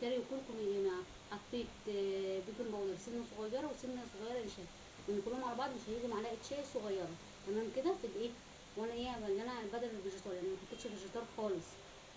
كاري وكركم يا جماعة. حطيت baking powder سنة صغيرة وسنة صغيرة نشا، لان كلهم على بعض مش هيجوا معلقه شاي صغيرة. تمام كده في الايه. وانا ايه اللي انا بدل الفيجيتار، يعني ما حطيتش فيجيتار خالص،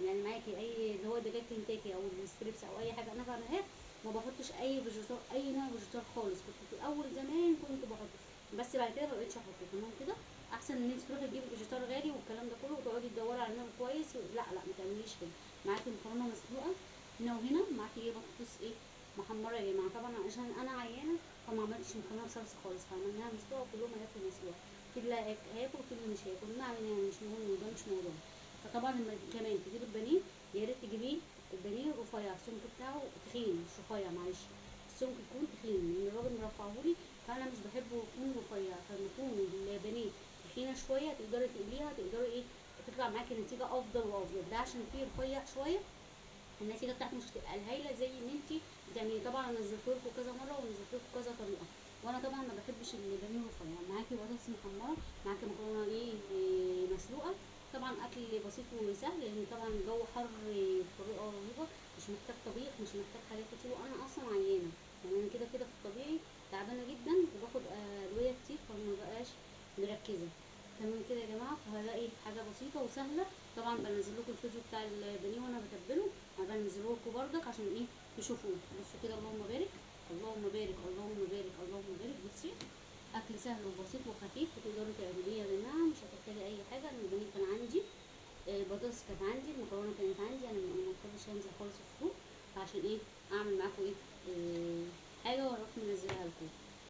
يعني معاكي اي اللي هو دجاج كنتاكي او ال strips او اي حاجة انا بعملها، ما بحطش اي فيجيتار، اي نوع فيجيتار خالص. كنت في الاول زمان كنت بحط، بس بعد كده ما بقتش احط. تمام كده، احسن ان انت تروحي تجيبي فيجيتار غالي والكلام ده كله وتقعدي تدوري على نوع كويس لا لا، ما تعمليش كده. معاكي مكرونه مسلوقة هنا وهنا، معاكي ايه بطاطس ايه محمرة يا جماعة. طبعا عشان انا عيانه فما عملتش مكرونه بصلصه خالص، فعملناها مسلوقة وكلهم هياكلوا مسلوقة، في اللي هياكل وفي اللي مش هياكل، ما علينا يعني، مش مهم وده مش موضوع. فطبعا لما كمان تجيب البانيه يا ريت تجيبيه البانيه رفيع، السمك بتاعه تخين مش رفيع، معلش السمك يكون تخين، لان الراجل مرفعهولي فانا مش بحبه يكون رفيع. فلما يكون البانيه تخينة شوية تقدري تقليها، تقدري ايه تطلع معاكي نتيجة افضل وافضل. ده عشان فيه رفيع شوية النتيجة بتاعته مش هتبقى الهايله زي ان انت بتعملي. طبعا انا نزلت لكم كذا مرة ونزلت لكم كذا طريقه، وانا طبعا ما بحبش البانيه رفيع. معاكي بطاطس محمرة، معاكي مكرونه ايه مسلوقة، طبعا اكل بسيط وسهل لان طبعا الجو حر بطريقة رهيبة، مش محتاج طبيخ، مش محتاج حاجات كتير، وانا اصلا عيانه يعني، انا كده كده في الطبيعي تعبانة جدا وباخد ادوية كتير فما بقاش مركزه. تمام كده يا جماعة. فهلاقي حاجة بسيطة وسهلة. طبعا بنزل لكم الفيديو بتاع البانيه وانا بتبله، انا بنزله لكم بردك عشان ايه تشوفوه. بصوا كده، اللهم بارك اللهم بارك اللهم بارك اللهم بارك. بصي اكل سهل وبسيط وخفيف وتقدروا تعملوه يا جماعة، مش هتحتاجي اي حاجة. انا البانيه كان عندي، البطاطس كانت عندي، المكرونه كانت عندي، انا ما بحبش انزل خالص السوق، فعشان ايه اعمل معاكم ايه حاجة واروح منزلها لكم.